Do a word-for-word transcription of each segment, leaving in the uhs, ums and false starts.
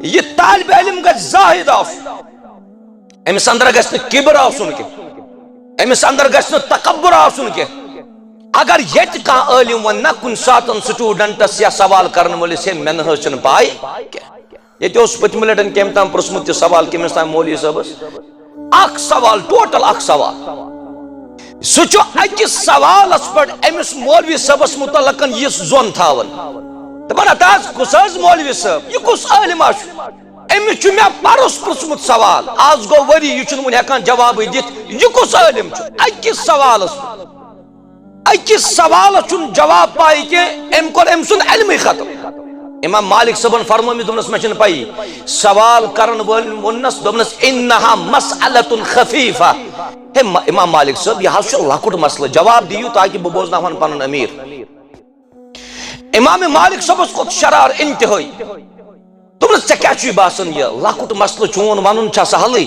یہِ طالب علم گژھِ زاہد آسُن۔ أمِس اندر گژھِ نہٕ کِبر آسُن کینٛہہ، أمِس اندر گژھِ نہٕ تکبر آسُن کینٛہہ۔ اگر ییٚتہِ کانٛہہ عٲلِم وَنہِ نا کُنہِ ساتہٕ سٹوڈنٹس یا سوال کرن وٲلِس، "ہے، مےٚ نہ حظ چھُنہٕ پاے کینٛہہ۔" ییٚتہِ اوس پٔتمہِ لٹہِ کٔمۍ تام پرٛژھمُت یہِ سوال، کٔمِس تام مولوی صٲبس؟ اکھ سوال، ٹوٹل اکھ سوال۔ سُہ چھُ أکِس سوالس پٮ۪ٹھ أمِس مولوی صٲبس مُتعلقن یہِ زوٚن تھاوان۔ دَپان، "ہتا حظ، کُس حظ مولوی صٲب؟ یہِ کُس عٲلِم آسہِ؟ أمِس چھُ مےٚ پرُس پرٛژھمُت سوال، آز گوٚو ؤری، یہِ چھُنہٕ وُنہِ ہٮ۪کان جوابٕے دِتھ۔ یہِ کُس عٲلِم چھُ؟" أکِس سوالس پٮ۪ٹھ۔ أکِس سوالس چھُنہٕ جواب پاے کینٛہہ، أمۍ کوٚر أمۍ سُنٛد علمٕے ختم۔ امام مالک صٲبن فرموو أمِس، دوٚپنس، "مےٚ چھُنہٕ پَیی۔" سوال کرن وٲلۍ ووٚننس، دوٚپنس، "انها مسألة خفيفة۔" ہے م-، امام مالک صٲب، یہِ حظ چھُ لۄکُٹ مسلہٕ، جواب دِیِو تاکہِ بہٕ بوزناوہن پنُن امیر۔ امام مالک صٲبس کھوٚت شرار انتہٲئی۔ دوٚپنس، "ژےٚ کیٛاہ چھُے باسان، یہِ لۄکُٹ مسلہٕ چون ونُن چھا سہلٕے؟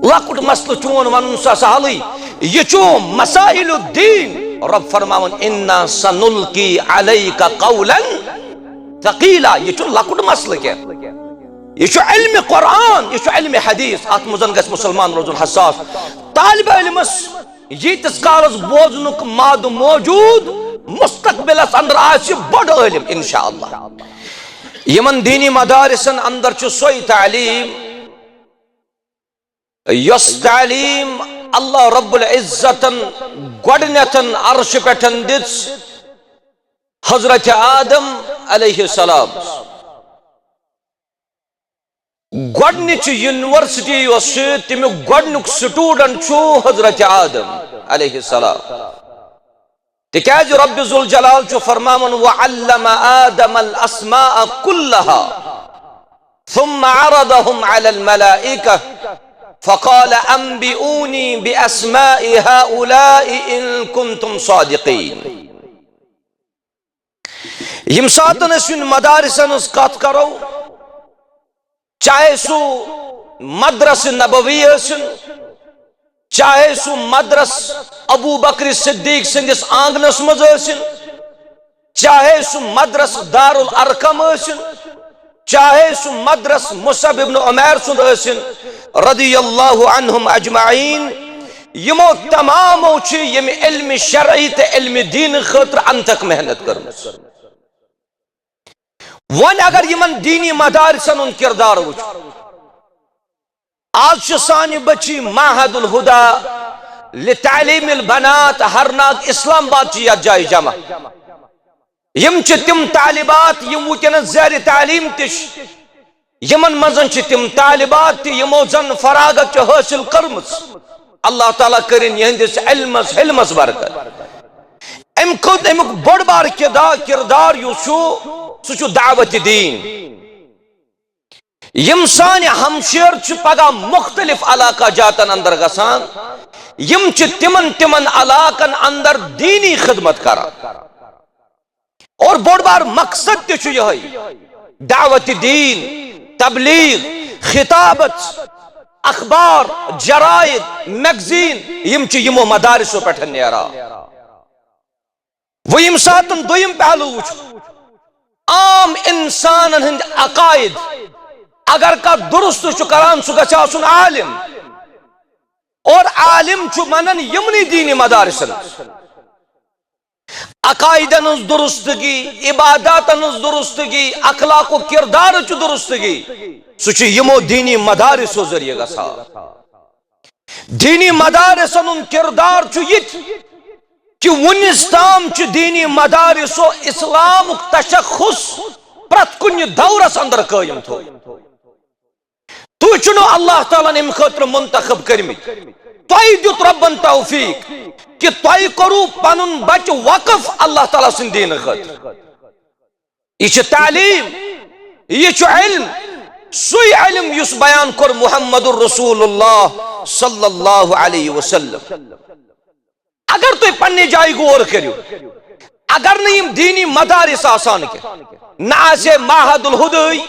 لۄکُٹ مسلہٕ چون ونُن چھا سہلٕے؟ یہِ چھُ مسائل الدین۔" رۄب فرماوان، "انا سنلقی علیک قولا ثقیلا۔" یہِ چھُنہٕ لۄکُٹ مسلہٕ کینٛہہ۔ یہِ چھُ علمِ قرآن، یہِ چھُ علمِ حدیث۔ اتھ منٛز گژھِ مُسلمان روزُن حساس۔ طالب علمس ییٖتِس کالس بوزنُک مادٕ موجود، مستقبلس اندر آسہِ بوٚڑ عٲلِم انشاءاللہ۔ یِمن دینی مدارسن اندر چھُ سۄے تعلیٖم، یۄس تعلیٖم اللہ رب العزتن گۄڈٕنیتھن عرشہِ پٮ۪ٹھ دِژ حضرت آدم علیہ السلام۔ گۄڈنِچ یونیورسٹی یۄس چھِ، تَمیُک گۄڈنیُک سٹوڈنٹ چھُ حضرت آدم علیہ السلام۔ تِکیازِ رب ذوالجلال چھُ فرماوان، "وعلم آدم الاسماء كلها ثم عرضهم على الملائكة فقال انبئوني باسماء هؤلاء ان كنتم صادقين۔" ییٚمہِ ساتہٕ أسۍ وُنہِ مدارسن ہٕنٛز کتھ کرو، چاہے سُہ مدرسہ نبوی ٲسِن، چاہے سُہ مدرسہ ابو بکر صدیق سٕنٛدِس آنگنس منٛز ٲسِن، چاہے سُہ مدرسہ دارالارقم ٲسِن، چاہے سُہ مدرسہ مصعب ابن عمیر سُنٛد ٲسِن، رضی اللہ عنہم اجمعین، یِمو تمامو چھِ ییٚمہِ علمِ شرعی تہٕ علمِ دیٖنہٕ خٲطرٕ انتھک محنت کٔرمٕژ۔ وۄنۍ اگر یِمن دینی مدارسن ہُنٛد کردار وٕچھو، آز چھِ سانہِ بچی معہد الہدی لتعلیم البنات ہرناگ اسلام آباد چھِ یتھ جایہِ جمع۔ یِم چھِ تِم طالبات یِم وٕنکیٚنس زیر تعلیٖم تہِ چھِ۔ یِمن منٛز چھِ تِم طالبات تہِ یِمو زن فراغت چھِ حٲصِل کٔرمٕژ۔ اللہ تعالیٰ کٔرِن یِہنٛدِس علمس حلمس برکت۔ اَمہِ کھۄتہٕ اَمیُک بوٚڑ بار کِدا-، کِردار یُس چھُ، سُہ چھُ دعوت دین۔ یِم سانہِ ہمشیر چھِ پگاہ مختلف علاقہ جاتن اندر گژھان، یِم چھِ تِمن تِمن علاقن اندر دینی خدمت کران۔ اور بوٚڑ بار مقصد تہِ چھُ یِہوٚے، دعوت دین، تبلیغ، خطابت، اخبار، جرائد، میگزین، یِم چھِ یِمو مدارسو پٮ۪ٹھ نیران۔ وۄنۍ ییٚمہِ ساتہٕ دوٚیِم پہلو وٕچھو، عام انسانن ہٕنٛدۍ عقائد، اگر کانٛہہ درست چھُ کران، سُہ گژھِ آسُن عالم۔ اور عالم چھُ بنان یِمنٕے دینی مدارسن۔ عقائدن ہٕنٛز درستگی، عباداتن ہٕنٛز درستگی، اخلاق و کردارٕچ درستگی، سُہ چھُ یِمو دینی مدارسو ذٔریعہٕ گژھان۔ دینی مدارسن ہُنٛد کردار چھُ یہِ تہِ کہِ وُنِس تام چھُ دینی مدارسو اسلامُک تشخص پرٛٮ۪تھ کُنہِ دورس اندر قٲیِم تھوٚومُت۔ تُہۍ چھِو نہٕ اللہ تعالیٰ ہن اَمہِ خٲطرٕ منتخب کٔرمٕتۍ۔ تۄہہِ دیُت رۄبن توفیق کہِ تۄہہِ کوٚروٕ پنُن بچہٕ وقف اللہ تعالیٰ سٕنٛدِ دیٖنہٕ خٲطرٕ۔ یہِ چھِ تعلیٖم، یہِ چھُ علم، سُے علم یُس بیان کوٚر محمد رسول اللہ صلی اللہ علیہ وسلم۔ اگر تُہۍ پننہِ جایہِ غور کٔرِو، اگر نہٕ یِم دینی مدارس آسان کینٛہہ، نہ آسہِ ہے معہد الہدی،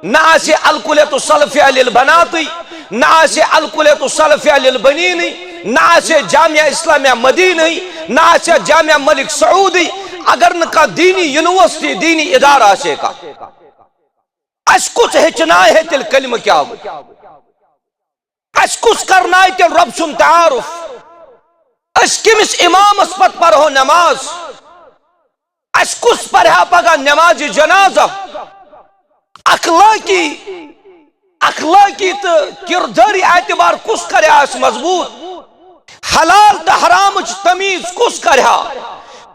نہ آسہِ ہے الکلیۃ السلفیہ للبناتی، نہ آسہِ ہے الکلیۃ السلفیہ للبنینی، نہ آسہِ ہے جامعہ اسلامیہ مدینی، نہ آسہِ ہے جامعہ ملک سعودی، اگر نہٕ کانٛہہ دینی یونیورسٹی، دینی ادارٕ آسہِ ہے کانٛہہ، اسہِ کُس ہیٚچھنایہِ ہے تیٚلہِ کلمہٕ کیٛاہ گوٚو؟ اسہِ کُس کرنایہِ تیٚلہِ رۄب سُنٛد تعارُف؟ أسۍ کٔمِس اِمامس پتہٕ پرہو نماز؟ اسہِ کُس پرہا پگاہ نماز جنازہ؟ اخلٲقی اخلٲقی تہٕ کردٲری اعتبار کُس کرِ ہا اَسہِ مضبوط؟ حلال تہٕ حرامٕچ تمیٖز کُس کرِ ہا؟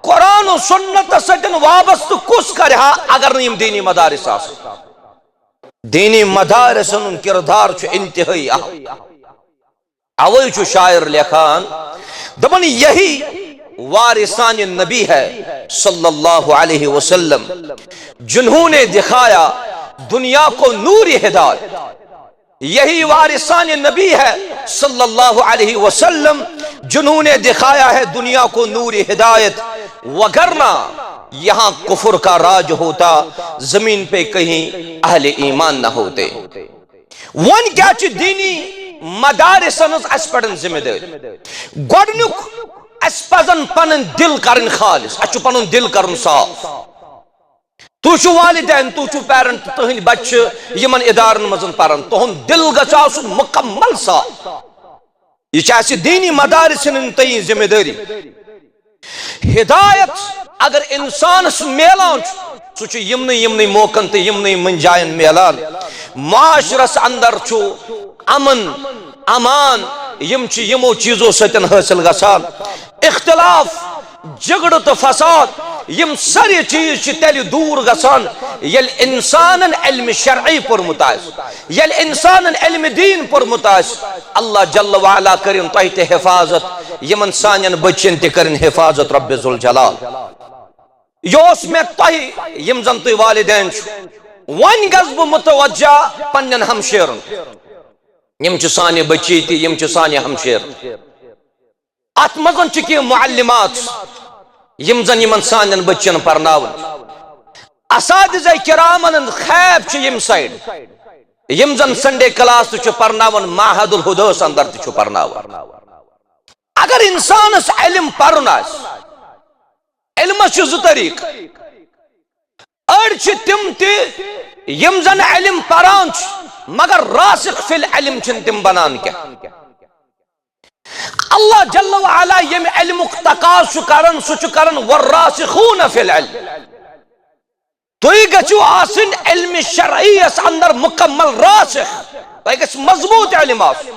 قرآن و سنتس سۭتۍ وابستہٕ کُس کرِ ہا اگر نہٕ یِم دینی مدارس آسن؟ دینی مدارسن ہُنٛد کردار چھُ انتہٲئی اہم۔ اوے چھُ شاعر لیکھان، دپان، یہی وارثان نبی ہے صلی اللہ علیہ وسلم، جنہوں نے دکھایا دنیا کو نور ہدایت۔ یہی وارثان نبی ہے صلی اللہ علیہ وسلم، جنہوں نے دکھایا ہے دنیا کو نور ہدایت، وگرنہ یہاں کفر کا راج ہوتا، زمین پہ کہیں اہل ایمان نہ ہوتے۔ وۄنۍ کیٛاہ چھِ دینی مدارسن ہٕنٛز اَسہِ پٮ۪ٹھ ذمہ دٲری؟ گۄڈٕنیُک، اَسہِ پَزَن پَنٕنۍ دِل کَرٕنۍ خالص، اَسہِ چھُ پَنُن دِل کَرُن صاف۔ تُہۍ چھِو والدین، تُہۍ چھِو پیرنٹ، تُہٕنٛدۍ بَچہِ چھِ یِمَن اِدارَن منٛز پَران، تُہُنٛد دِل گژھِ آسُن مُکمل صاف۔ یہِ چھِ اَسہِ دینی مدارسن ہٕنٛدۍ تہٕ یہِ ذمہ دٲری۔ ہدایت اگر انسانس میلان چھُ، سُہ چھُ یِمنٕے یِمنٕے موقعن تہٕ یِمنٕے یِمن جاین میلان۔ معاشرس اندر چھُ امن، امان، یِم چھِ یِمو چیٖزو سۭتۍ حٲصِل گژھان۔ اختلاف، جھگڑٕ تہٕ فساد، یِم سٲری چیٖز چھِ تیٚلہِ دوٗر گژھان، ییٚلہِ انسانن علم شرعی پوٚرمُت آسہِ، ییٚلہِ انسانن علم دین پوٚرمُت آسہِ۔ اللہ جل وعلا کٔرِن تۄہہِ تہِ حفاظت، یِمن سانٮ۪ن بچن تہِ کٔرِن حفاظت رب ذوالجلال۔ یہِ اوس مےٚ تۄہہِ، یِم زن تُہۍ والدین چھِو، وۄنۍ گژھٕ بہٕ متوجہ پننٮ۪ن ہمشیرن۔ یِم چھِ سانہِ بچی تہِ، یِم چھِ سانہِ ہمشیر۔ اتھ منٛز چھِ کینٛہہ معلمات، یِم زن یِمن سانٮ۪ن بچن پرناوان۔ اساتذہ کرامن ہٕنٛدۍ خواب چھِ یِم سایڈ، یِم زن سنڈے کلاس تہِ چھُ پرناوان، معہد الہداہس اندر تہِ چھُ پرناوان۔ اگر انسانس علم پرُن آسہِ، علمس چھِ زٕ طریقہٕ۔ أڑۍ چھِ تِم تہِ یِم زن علم پران چھِ، مگر راسخ فی العلم چھِنہٕ تِم بنان کینٛہہ۔ اللہ جل وعلا ییٚمہِ علمُک تقاضہٕ چھُ کران، سُہ چھُ کران والراسخون فی العلم۔ تُہۍ گٔژھِو آسٕنۍ علمِ شرعیس اندر مکمل راسخ، تۄہہِ گژھِ مضبوط علم آسُن۔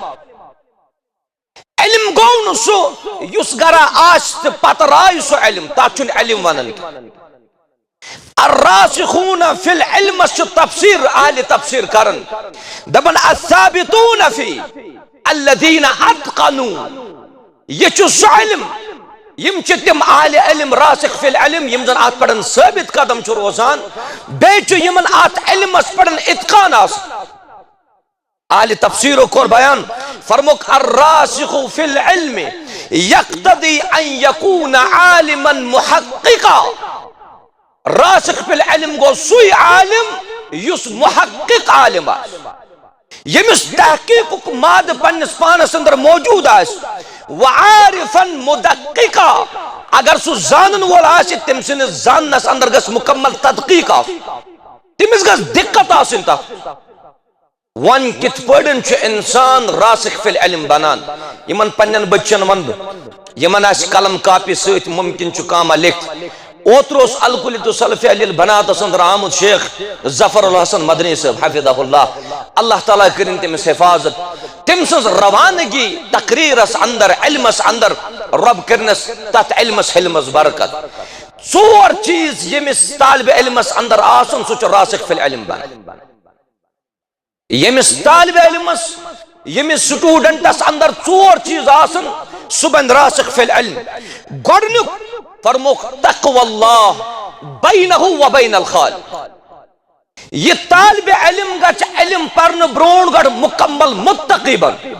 علم گوٚو نہٕ سُہ یُس گرا آسہِ تہٕ پتہٕ راوِ سُہ علم، تتھ چھُنہٕ علم ونان کینٛہہ۔ الراسخون فی العلم چھُ تفسیر، اہل تفسیر کران، دپان الثابتون فی الذین اتقنوا۔ یہِ چھُ سُہ علم، یِم چھِ تِم اہل علم راسخ فی العلم، یِم زن اتھ پٮ۪ٹھ ثٲبت قدم چھِ روزان، بیٚیہِ چھُ یِمن اتھ علمس پٮ۪ٹھ اتقان آسان۔ اہل تفسیرو کوٚر بیان، فرموک الراسخ فی العلم یقتضی ان یکون عالما محققا۔ راسخ فی العلم گوٚو سُے عالم یُس محقق عالم آسہِ، ییٚمِس تحقیقُک مادٕ پننِس پانس اندر موجود آسہِ، وعارفا مدققا، اگر سُہ زانن وول آسہِ، تٔمۍ سٕنٛدِس زاننس اندر گژھِ مکمل تدقیق آسُن، تٔمِس گژھِ دقت آسٕنۍ تتھ۔ وۄنۍ کِتھ پٲٹھۍ چھُ انسان راسخ فی العلم بنان؟ یِمن پننٮ۪ن بچن ونہٕ بہٕ، یِمن آسہِ قلم کاپی سۭتۍ، ممکن چھُ کانٛہہ ما لیکھِ۔ اوترٕ اوس الکلیۃ الصلفیہ للبناتس اندر آمُت شیخ ظفر الحسن مدنی صٲب حفظہ اللہ، اللہ تعالیٰ کٔرِن تٔمِس حفاظت۔ تٔمۍ سٕنٛز روانگی تقریرس اندر، علمس اندر، رۄب کٔرنس تتھ علمس حلمس برکت۔ ژور چیٖز ییٚمِس طالب علمس اندر آسن، سُہ چھُ راسخ فی العلم بنان۔ ییٚمِس طالب علمس، ییٚمِس سٹوڈنٹس اندر ژور چیٖز آسن، سُہ بنہِ راسخ فی العلم۔ گۄڈٕنیُک فرموکھ تقوی اللہ بینہ و بین الخالق۔ یہِ طالب علم گژھِ علم پرنہٕ برونٛٹھ گۄڈٕ مکمل متقی بنُن۔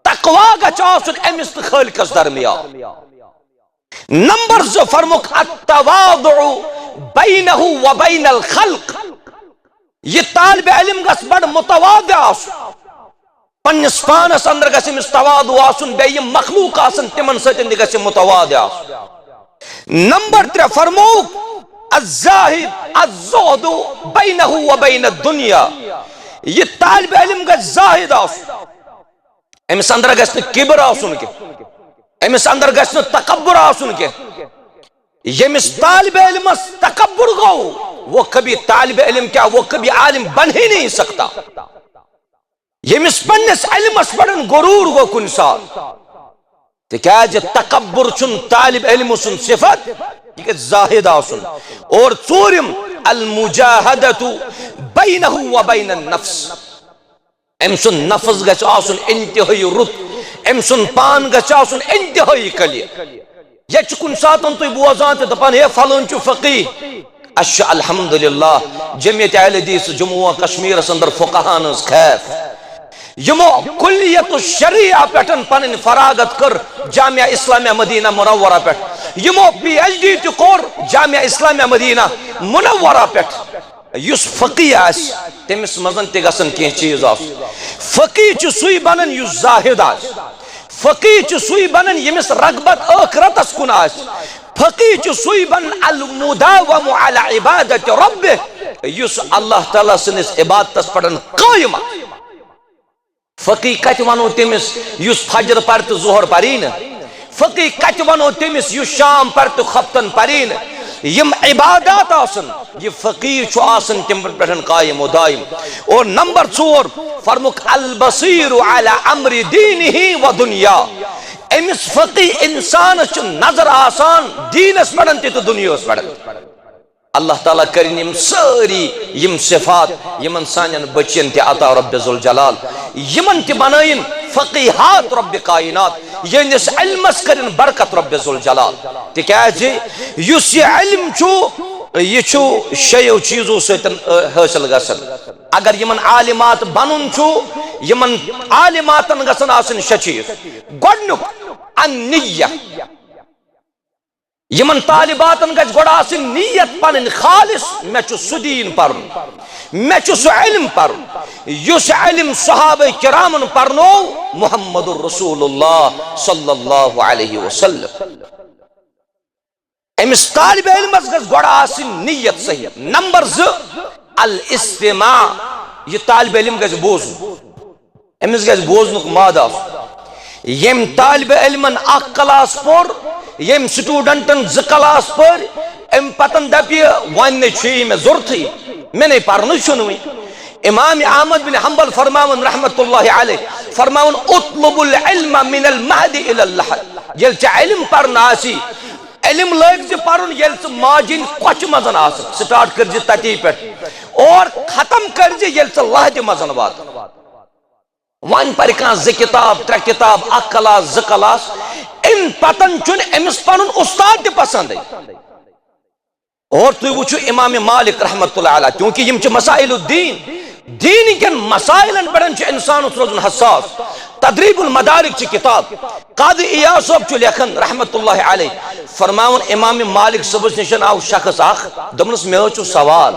تقوی گژھِ آسُن أمِس تہٕ خالقس درمیان۔ نمبر زٕ فرموکھ التواضع بینہ و بین الخلق۔ یہِ طالب علم گژھِ بڑٕ متواضع آسُن، پننِس پانس اندر گژھِ أمِس تواضع آسُن، بیٚیہِ یِم مخلوق آسن تِمن سۭتۍ تہِ گژھِ متواضع آسُن۔ نمبر ترٛےٚ فرمووُکھ الزاہد الزہد بینہ و بین الدنیا۔ یہِ طالب علم گژھِ زاہد آسُن، أمِس اندر گژھِ نہٕ کِبر آسُن کینٛہہ، أمِس اندر گژھِ نہٕ تکبر آسُن کینٛہہ۔ ییٚمِس طالب علمس تکبر گوٚو، وہ کبھی طالب علم کیا، وہ کبھی عالم بن ہی نہیں سکتا۔ ییٚمِس پننِس علمس پٮ۪ٹھ غرور گوٚو کُنہِ ساتہٕ، تِکیازِ تکبر چھُنہٕ طالب علم سُنٛد صفت، یہِ گژھِ زاہد آسُن۔ اور ژوٗرِم، المجاہدۃ بینہ و بین النفس۔ أمۍ سُنٛد نفس گژھِ آسُن انتہٲیی رُت، أمۍ سُنٛد پان گژھِ آسُن انتہٲیی کلیل۔ ییٚتہِ چھِ کُنہِ ساتہٕ تُہۍ بوزان تہٕ دَپان، "ہے، فلٲنۍ چھُ فقیہ۔" اَسہِ چھُ الحمدللہ جمعیت اہل حدیث جموں و کشمیرس اندر فقہاہن ہٕنٛز خیف، یِمو کلیت الشریعہ پٮ۪ٹھ پنٕنۍ فراغت کٔر جامعہ اسلامیہ مدینہ منورہ پٮ۪ٹھ، یِمو پی ایچ ڈی تہِ کوٚر جامعہ اسلامیہ مدینہ منورہ پٮ۪ٹھ۔ یُس فقیہ آسہِ، تٔمِس منٛز تہِ گژھن کینٛہہ چیٖز آسُن۔ فقیہ چھُ سُے بنان یُس زاہد آسہِ۔ فقیہ چھُ سُے بنان ییٚمِس رغبت ٲخرتس کُن آسہِ۔ فقیہ چھُ سُے بنان المداوم علی عبادت ربہ، یُس اللہ تعالیٰ سٕنٛدِس عبادتس پٮ۪ٹھ قٲیِم آسہِ۔ فقیہ کتہِ ونو تٔمِس یُس فجر پرِ تہٕ ظہر پری نہٕ؟ فقیہ کتہِ ونو تٔمِس یُس شام پرِ تہٕ خفتن پری نہٕ؟ یِم عبادات آسن، یہِ فقیہ چھُ آسان تِمن پٮ۪ٹھ قائم و دائم۔ اور نمبر ژور فرمُک، البصیر علی امر دینہ و دنیا، أمِس فقیہ انسانس چھِ نظر آسان دینس پٮ۪ٹھ تہِ تہٕ دُنیاہس پٮ۪ٹھ۔ اللہ تعالیٰ کٔرِن یِم سٲری یِم صفات یِمن سانٮ۪ن بچین تہِ عطا رب ذوالجلال، یِمن تہِ بنٲیِن فقیہات رب کائنات، یِہنٛدِس علمس کٔرِن برکت رب ذوالجلال۔ تِکیازِ یُس یہِ علم چھُ، یہِ چھُ شیٚیو چیٖزو سۭتۍ، ٲ، حٲصِل گژھان۔ اگر یِمن عالمات بنُن چھُ، یِمن عالماتن گژھن آسٕنۍ شےٚ چیٖز۔ گۄڈٕنیُک، النیہ۔ یِمن طالباتن گژھِ گۄڈٕ آسٕنۍ نیت پنٕنۍ خالص، مےٚ چھُ سُہ دیٖن پرُن، مےٚ چھُ سُہ علم پرُن، یُس علم صحابہ کرامن پرنوو محمد رسول اللہ صلی اللہ علیہ وسلم۔ أمِس طالب علمس گژھِ گۄڈٕ آسٕنۍ نیت صحیح۔ نمبر زٕ، الاستماع، یہِ طالب علم گژھِ بوزُن۔ أمِس گژھِ بوزنُک مادٕ آسُن۔ ییٚمۍ طالبِ علمَن اکھ کلاس پوٚر، ییٚمۍ سٹوڈنٹن زٕ کلاس پٔرۍ، اَمہِ پتن دپہِ، "وۄنۍ نے چھُ یہِ مےٚ ضوٚرتھٕے، مےٚ نے پرنُے چھُنہٕ وۄنۍ۔" امام احمد بن حنبل فرماوان رحمت اللہ علیہ، فرماوان، "اطلب العلم من المہد الی اللحد۔" ییٚلہِ ژےٚ علم پرنہٕ آسی، علم لٲگۍ زِ پرُن، ییٚلہِ ژٕ ماجہِ ہٕنٛدِ کۄچھِ منٛز آسکھ، سٹارٹ کٔرۍ زِ تتی پٮ۪ٹھ اور ختم کٔرۍ زِ ییٚلہِ ژٕ لحدِ منٛز واتکھ۔ وۄنۍ پرِ کانٛہہ زٕ کتاب، ترٛےٚ کتاب، اکھ کلاس، زٕ کلاس، امہِ پتن چھُنہٕ أمِس پنُن استاد تہِ پسندٕے۔ اور تُہۍ وٕچھِو امام مالک رحمت اللہ علیہ، چونکہ یِم چھِ مسائل الدین، دیٖن کٮ۪ن مسائلن پٮ۪ٹھ چھُ انسانس روزُن حساس۔ تدریب المدارک چھِ کتاب، قاضی ایاز صٲب چھُ لیکھان رحمت اللہ علیہ، فرماوان امام مالک صٲبس نِش آو شخص اکھ، دوٚپنس، "مےٚ حظ چھُ سوال۔"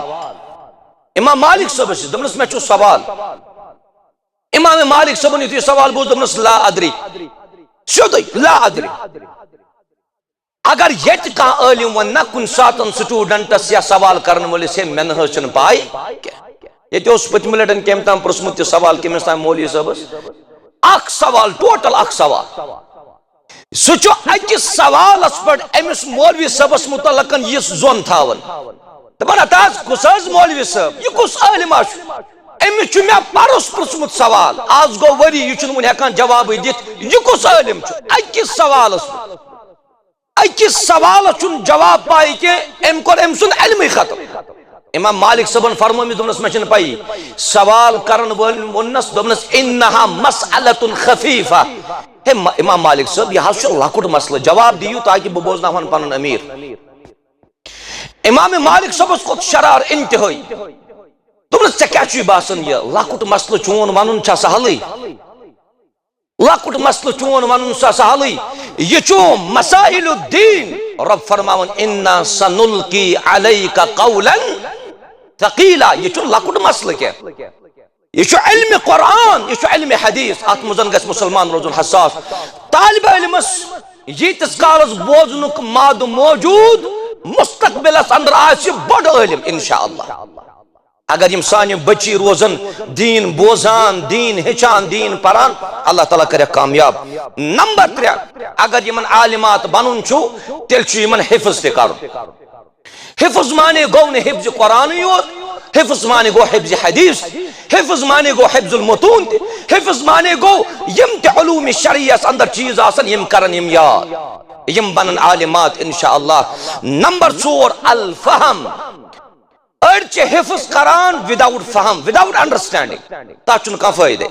امام مالک صٲبس نِش، دوٚپنس، "مےٚ چھُ سوال۔" امام مالک صٲبن یُتھُے سوال بوٗز، دوٚپنس، "لا ادری۔" سیوٚدُے، "لا ادری۔" اگر ییٚتہِ کانٛہہ عٲلِم وَنہِ نا کُنہِ ساتن سٹوڈنٹس یا سوال کرن وٲلِس، "ہے، مےٚ نہ حظ چھُنہٕ پاے کینٛہہ۔" ییٚتہِ اوس پٔتمہِ لٹہِ کٔمۍ تام پرٛژھمُت یہِ سوال، کٔمِس تام مولوی صٲبس۔ اکھ سوال، ٹوٹل اکھ سوال۔ سُہ چھُ أکِس سوالس پٮ۪ٹھ أمِس مولوی صٲبس مُتعلقن یہِ زوٚن تھاوان۔ دپان، "ہتا حظ، کُس حظ مولوی صٲب؟ یہِ کُس عٲلِما چھُ؟ أمِس چھُ مےٚ پرُس پرٛژھمُت سوال۔ از گوٚو ؤری، یہِ چھُنہٕ وُنہِ ہٮ۪کان جوابٕے دِتھ۔ یہِ کُس عٲلِم چھُ؟" أکِس سوالس پٮ۪ٹھ۔ أکِس سوالس چھُنہٕ جواب پاے کینٛہہ، أمۍ کوٚر أمۍ سُنٛد علمٕے ختم۔ امام مالک صٲبن فرموو أمِس، دوٚپنس، "مےٚ چھَنہٕ پَیی۔" سوال کرن وٲلۍ ووٚننس، دوٚپنس، "انہا مسئلۃ خفیفہ۔" ہے م-، امام مالک صٲب، یہِ حظ چھُ لۄکُٹ مسلہٕ، جواب دِیِو تاکہِ بہٕ بوزناوہن پنُن امیر۔ امام مالک صٲبس کھوٚت شرار انتہٲیی۔ دوٚپنس، "ژےٚ کیٛاہ چھُے باسان، یہِ لۄکُٹ مسلہٕ چون ونُن چھا سہلٕے؟" لۄکُٹ مسلہٕ چون ونُن سا سہلٕے۔ یہِ چھُ مسائل الدین۔ رب فرماوان، "انا سنلقی علیک قولا ثقیلا۔" یہِ چھُ لۄکُٹ مسلہٕ کینٛہہ۔ یہِ چھُ علم قرآن، یہِ چھُ علم حدیث۔ اتھ منٛز گژھِ مسلمان روزُن حساس۔ طالب علمس ییٖتِس کالس بوزنُک مادٕ موجود، مستقبلس اندر آسہِ بوٚڑ عٲلم انشاءاللہ۔ اگر یِم سانہِ بچی روزن دین بوزان، دین ہیٚچھان، دین پران، اللہ تعالیٰ کرٮ۪کھ کامیاب۔ نمبر ترٛےٚ، اگر یِمن عالمات بنُن چھُ، تیٚلہِ چھُ یِمن حفظ تہِ کرُن۔ حفظ معنی گوٚو نہٕ حفظ قرآنٕے یوت، حفظ معنی گوٚو حفظ حدیث، حفظ معنی گوٚو حفظ المتون تہِ، حفظ معنی گوٚو یِم تہِ علوم شرعیس اندر چیز آسن، یِم کرن یِم یاد، یِم بنن عالمات انشاءاللہ۔ نمبر ژور، الفہم۔ أڑۍ چھِ حفظ کران without فہم، without understanding، تتھ چھُنہٕ کانٛہہ فٲیدے۔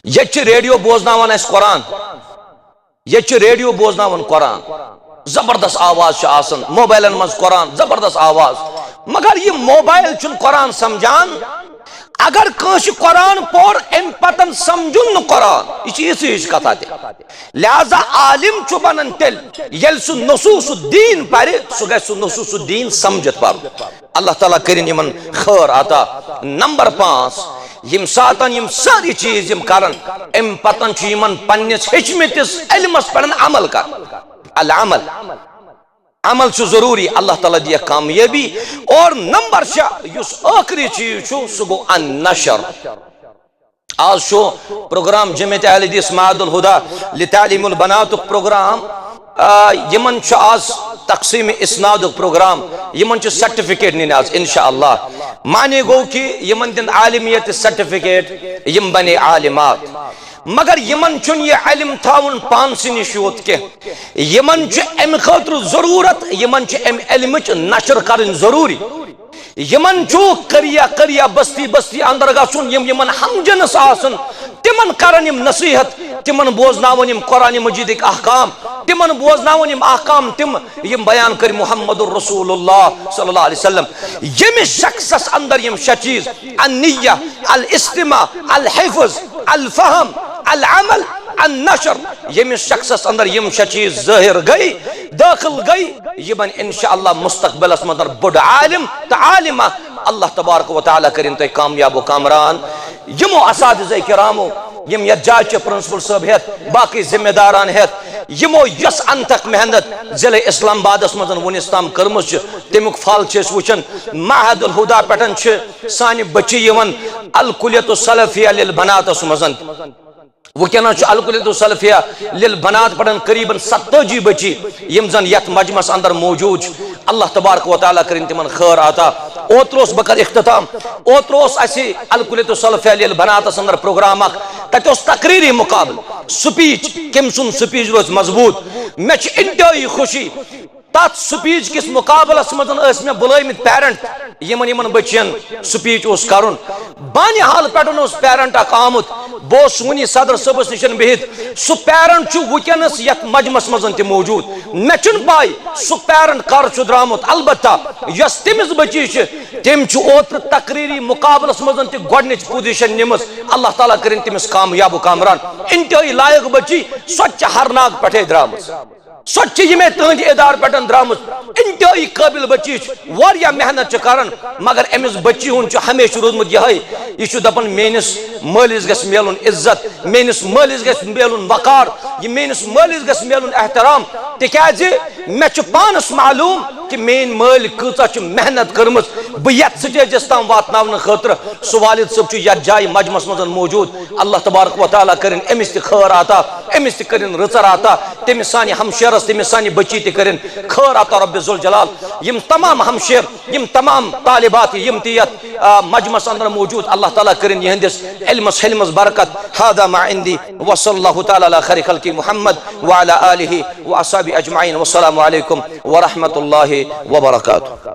ییٚتہِ چھِ ریڈیو بوزناوان اَسہِ قرآن، ییٚتہِ چھِ ریڈیو بوزناوان قرآن، زبردست آواز چھِ آسان، موبایلن منٛز قرآن، زبردست آواز، مگر یہِ موبایل چھُنہٕ قرآن سمجھان۔ اگر کٲنٛسہِ قرآن پوٚر، أمۍ پتن سمجھُن نہٕ قرآن، یہِ چھِ یِژھٕے ہِش کتھا تہِ۔ لہذا عالم چھُ بنان تیٚلہِ، ییٚلہِ سُہ نصوص الدین پرِ، سُہ گژھِ سُہ نصوص الدین سمجھِتھ پرُن۔ اللہ تعالیٰ کٔرِن یِمن خٲر عطا۔ نمبر پانٛژھ، یِم ساتن یِم سٲری چیٖز یِم کرن، اَمہِ پتن چھُ یِمن پننِس ہیٚچھمٕتِس علمس پٮ۪ٹھ عمل کرُن۔ العمل، عمل چھُ ضروٗری، اللہ تعالیٰ دِیَکھ کامیٲبی۔ اور نمبر شےٚ، یُس ٲخری چیٖز چھُ، سُہ گوٚو النشر۔ آز چھُ پروگرام جمعیت اہل حدیث معہد الہدی لتعلیم البناتُک پروگرام۔ آ، یِمن چھُ آز تقسیم اسنادُک پروگرام، یِمن چھُ سرٹیفکیٹ نِنۍ آز انشاءاللہ۔ معنی گوٚو کہِ یِمن دِن عالمیت سرٹیفکیٹ، یِم بنے عالمات۔ مگر یِمن چھُنہٕ یہِ علم تھاوُن پانسٕے نِش یوت کینٛہہ، یِمن چھُ امہِ خٲطرٕ ضروٗرت، یِمن چھُ امہِ علمٕچ نشر کرٕنۍ ضروٗری۔ یِمن چھُ قریہ قریہ، بستی بستی اندر گژھُن، یِم یِمن ہم جنس آسن، تِمن کرن یِم نصیحت، تِمن بوزناون یِم قرآن مجیدٕکۍ احکام، تِمن بوزناون یِم احکام تِم، یِم بیان کٔرۍ محمد رسول اللہ صلی اللہ علیہ وسلم۔ ییٚمِس شخصس اندر یِم شےٚ چیٖز، النیہ، الاستماع، الحفظ، الفہم، العمل، النشر، ییٚمِس شخصس اندر یِم شےٚ چیٖز ظٲہر گٔے، دٲخل گٔے، یہِ بنہِ انشاءاللہ مستقبلس منٛز بوٚڑ عالم تہٕ عالمہ۔ اللہ تبارک و تعالیٰ کٔرِن تُہۍ کامیاب و کامران۔ یِمو اساتذہ کرامو، یِم یتھ جایہِ چھِ پرنسپل صٲب ہٮ۪تھ، باقٕے ذمہ داران ہٮ۪تھ، یِمو یۄس انتھک محنت ضلع اسلام آبادس منٛز وُنِس تام کٔرمٕژ چھِ، تمیُک پھل چھِ أسۍ وٕچھان۔ معہد الہدی پٮ۪ٹھ چھِ سانہِ بچی یِوان الکلیۃ السلفیہ للبناتس منٛز۔ وٕنکیٚنَس چھُ الکلیۃ السلفیہ للبنات پران قریباً ستٲجی بچی، یِم زن یتھ مجمعس اندر موجود چھِ۔ اللہ تبارک و تعالیٰ کٔرِن تِمن خٲر عطا۔ اوترٕ اوس، بہٕ کرٕ اختتام، اوترٕ اوس اسہِ الکلیۃ السلفیہ للبناتس اندر پروگرام اکھ، تتہِ اوس تقریری مقابلہٕ، سپیچ، کٔمۍ سُنٛد سپیچ روزِ مضبوط۔ مےٚ چھِ انتہٲیی خوشی، تتھ سپیچ کِس مقابلس منٛز ٲسۍ مےٚ بُلٲومٕتۍ پیرنٹ، یِمن یِمن بچین سپیچ اوس کرُن۔ بانہال پٮ۪ٹھ اوس پیرنٹ اکھ آمُت، بہٕ اوسُس وُنی صدر صٲبس نِش بِہِتھ۔ سُہ پیرنٹ چھُ وٕنکیٚنس یتھ مجمعس منٛز تہِ موجود۔ مےٚ چھُنہٕ پاے سُہ پیرنٹ کر چھُ درامُت، البتہ یۄس تٔمِس بچی چھِ، تٔمۍ چھُ اوترٕ تقریری مقابلس منٛز تہِ گۄڈٕنِچ پوزیشن نِمٕژ۔ اللہ تعالیٰ کٔرِن تٔمِس کامیاب و کامران۔ انتہٲیی لایق بچی، سۄ تہِ چھِ ہرناگ پٮ۪ٹھے درامٕژ۔ سۄ تہِ چھِ ییٚمے تُہنٛدِ ادارٕ پٮ۪ٹھ درامٕژ، انتہٲیی قٲبل بچی چھِ، واریاہ محنت چھِ کران، مگر أمِس بچی ہُنٛد چھُ ہمیشہٕ روٗدمُت یِہوٚے، یہِ چھُ دپان، "میٲنِس مٲلِس گژھِ میلُن عزت، میٲنِس مٲلِس گژھِ میلُن وقار، یہِ میٲنِس مٲلِس گژھِ میلُن احترام، تِکیازِ مےٚ چھُ پانس معلوم کہِ میٲنۍ مٲلۍ کۭژاہ چھِ محنت کٔرمٕژ بہٕ یتھ سٹیجس تام واتناونہٕ خٲطرٕ۔" سُہ والد صٲب چھُ یتھ جایہِ مجمعس منٛز موجود۔ اللہ تبارک و تعالیٰ کٔرِن أمِس تہِ خٲر عطا، أمِس تہِ کٔرِن رٕژر عطا، تٔمِس سانہِ ہمشیرس، تٔمِس سانہِ بچی تہِ کٔرِن خٲر عطا رب ذوالجلال۔ یِم تمام ہمشیر، یِم تمام طالبات، یِم تہِ یتھ، آ، مجمعس اندر موجود، اللہ تعالیٰ کٔرِن یِہنٛدِس علمس حلمس برکت۔ هذا ما عندي، وصلى الله تعالى على خير خلقه محمد وعلى آله وأصحابه أجمعين، والسلام عليكم ورحمة الله وبركاته۔